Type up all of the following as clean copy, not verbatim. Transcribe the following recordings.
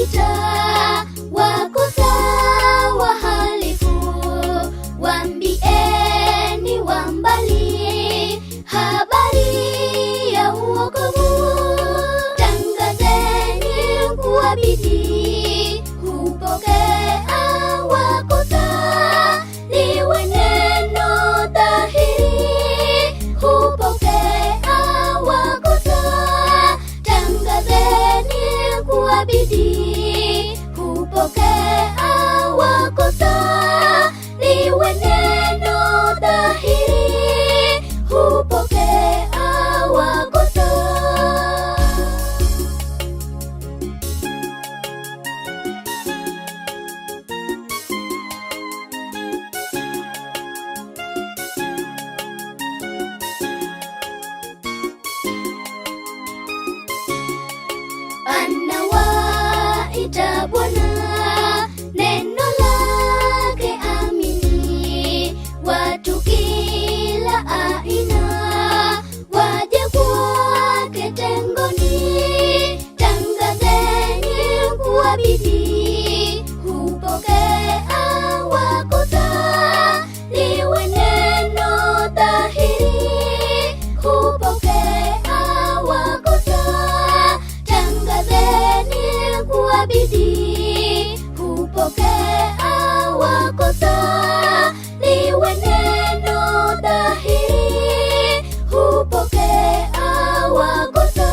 Anawaita wakosa wahalifu, waambieni wa mbali habari ya uokovu. Tangazeni kwa bidii, hupokea wakosa, liwe neno dhahiri, hupokea wakosa. Tangazeni kwa bidii, hupokea wakosa, liwe neno dhahiri, hupokea wakosa. Anawaita Bwana, neno lake amini, watu kila aina waje kwake tengoni. Tangazeni kwa bidii, hupokea wakosa, liwe neno dhahiri, hupokea wakosa. Tangazeni kwa bidii, hupokea wakosa, liwe neno dhahiri, hupokea wakosa.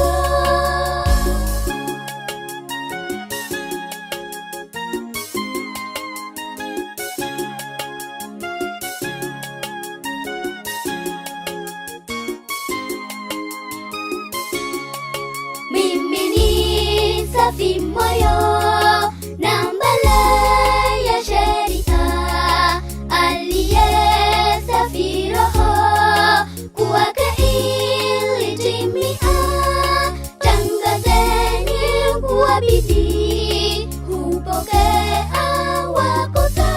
Mimi ni safi moyo na mbele ya sheria, aliye safi roho kwake ilitimia. Tangazeni kwa bidii, hupokea wakosa,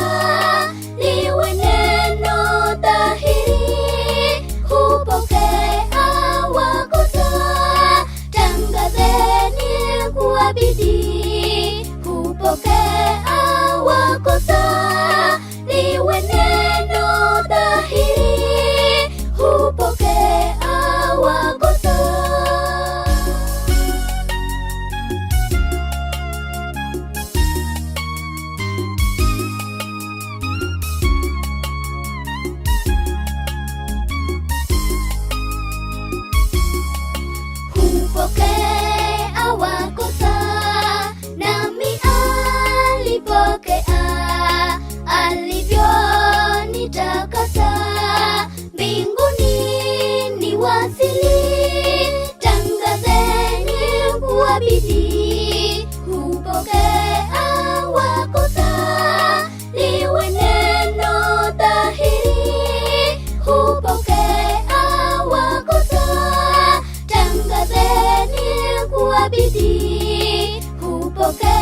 liwe neno dhahiri, hupokea wakosa. Tangazeni kwa bidii, hupokea wakosa, liwe neno dhahiri, hupokea wakosa. Hupokea wakosa, nami alipokea, alivyonitakasa, mbinguni ni wasili. Tangazeni kwa bidii, hupokea wakosa, liwe neno dhahiri, hupokea wakosa. Tangazeni kwa bidii, hupokea